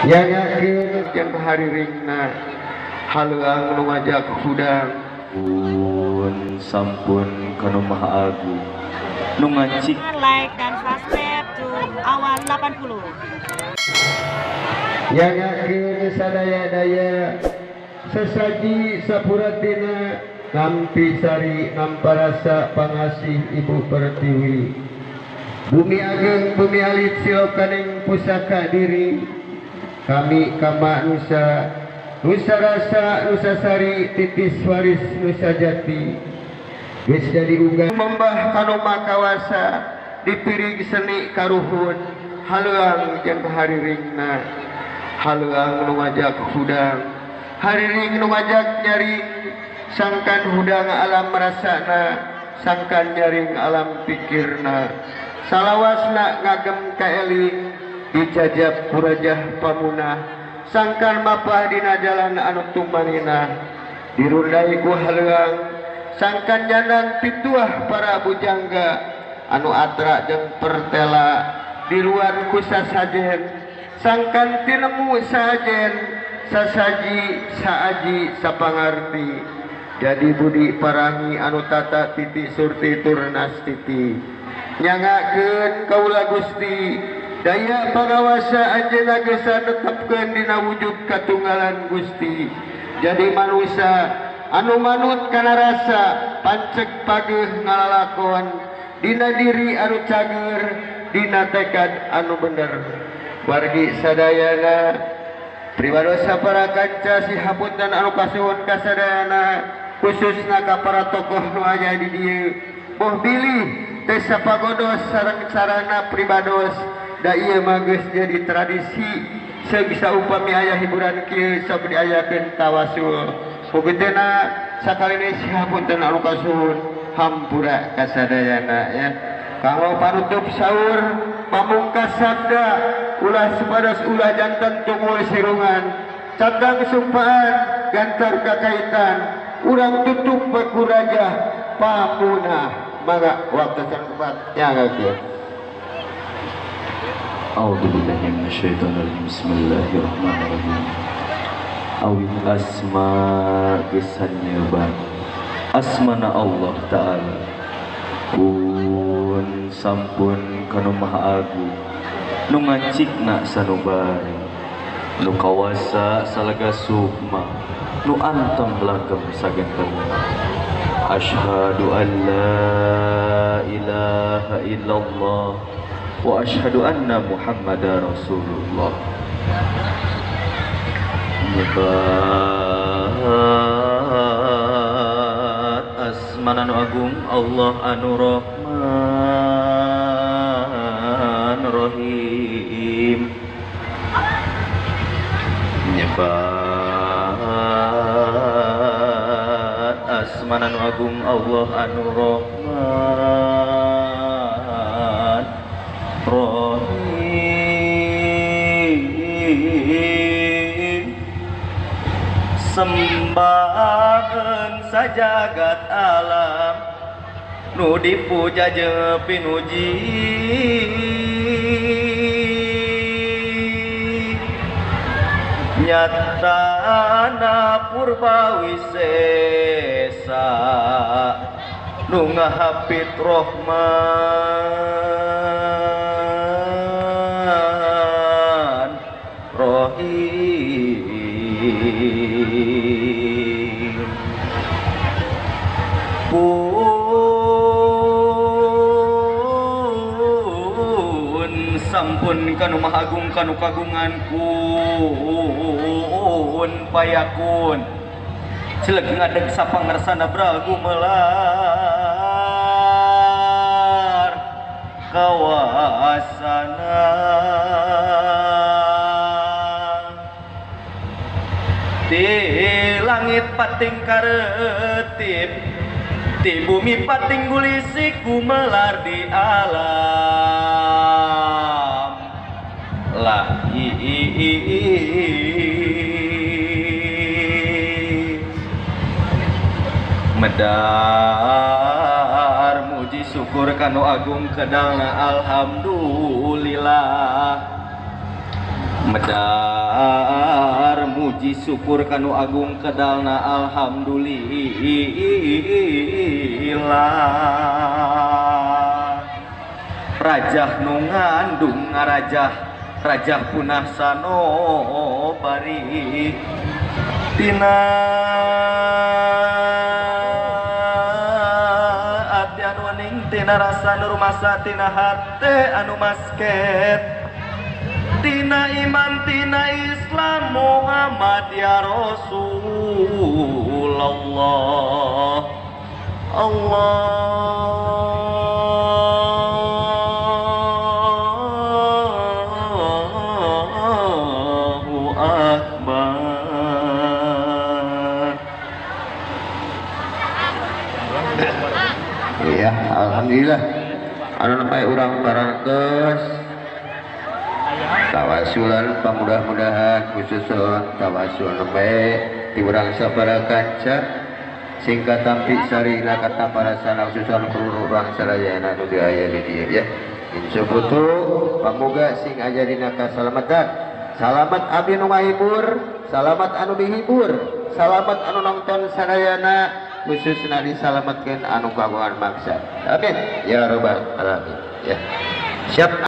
Nyangakeun jeung hariringna haleuang nu ngajak hudang pun sampun kanu Maha Agung nu ngacik. Like dan subscribe to Awan 80. Nyangakeun sadaya-daya sesaji sapuratina nampi sari namparasa pangasih Ibu Pertiwi. Bumi ageng bumi alit silokaning pusaka diri kami kama nusa nusa rasa nusa sari titis waris nusa jati geus jadi unggah membah kanu makawasa dipiring seni karuhun haleuang jeung hariringna haleuang nu ngajak hudang hariring nu ngajak nyaring sangkan hudang alam rasana sangkan nyaring alam pikirna salawasna ngagem kaeling dijajab kurajah pamunah sangkan mapah dina jalan anu tumanina dirundai ku haleuang sangkan jalan pituah para bujangga anu atra jeung pertela diluar ku sasajen sangkan tinemu sajen sasaji saaji sapangarti jadi budi parangi anu tata titi surti turnastiti nyangakeun kaula Gusti daya pangawasa anjeunna geus netepkeun dina wujud katunggalan Gusti jadi manusia anu manut kana rasa panceg pageuh ngalalakon dina diri anu cager dina tekad anu bener wargi sadayana pribadosa para kanca sihapunten anu kasuhun kasadayana khususna ka para tokoh nu aya di dieu boh bilih teh sapagodos sareng sarana pribados da ieu mah geus jadi tradisi sebisa upami aya hiburan kieu sok diayakeun tawasul hugutena sakaline sihapunten anu kasuhun hampura kasadayana ya. Kanggo panutup saur pamungkas sabda ulah sepados ulah jantan tungul sirungan cadang sumpaan gantar kakaitan urang tutup baku raja pamunah mangga waktu cepat ya kieu. A'udzubillahi minasyaitonirrajim. Bismillahirrahmanirrahim. Awit asma gesan nyebat asmana Allah Ta'ala pun sampun kanu Maha Agung nu ngacikna sanubari nu kawasa salaga sukma nu antem langgeng sagenten. Asyhadu an la ilaha illallah wa asyhadu anna Muhammadar Rasulullah. Nyebat asmana nu agung Allah anu Rahman Rahim. Nyebat asmana nu agung Allah anu Rahman Rahim. Sembahan sajagat alam nu dipuja jeung pinuji nyatana purba wisesa nu ngahapit Rahman Rahim. Pun sampun kanu Maha Agung kanu kagungan kun payakun celeg ngadeg sapangersana bragu melar kawasana di langit pating karetip di bumi pating gulisik gumelar di alam lahir. Medar muji syukur kanu agung kedalna alhamdulillah. Medar Akbar. Muji syukur kanu agung kedalna alhamdulillah. Rajah nu ngandung ngarajah, rajah punah sanobari. Tina ati anu wening, tina rasa nu rumasa, tina hate anu masket, tina iman, tina Islam Muhammad ya Rasulullah. Allahu Akbar. Iya, alhamdulillah. Anu nembe urang barangkeus tawasulan pamudah-mudahan khususun tawasul nembe ti urang sabaraha kanca sing katampi sarina katamparasana khususun urang sadayana nu aya di dieu ya. Insyaallah pamoga sing aya dina kasalamatan. Salamat abdi nu ngahibur, salamat anu dihibur, salamat anu nonton sadayana, khususna disalamatkeun anu kagungan maksad. Amin ya rabbal alamin ya. Siap.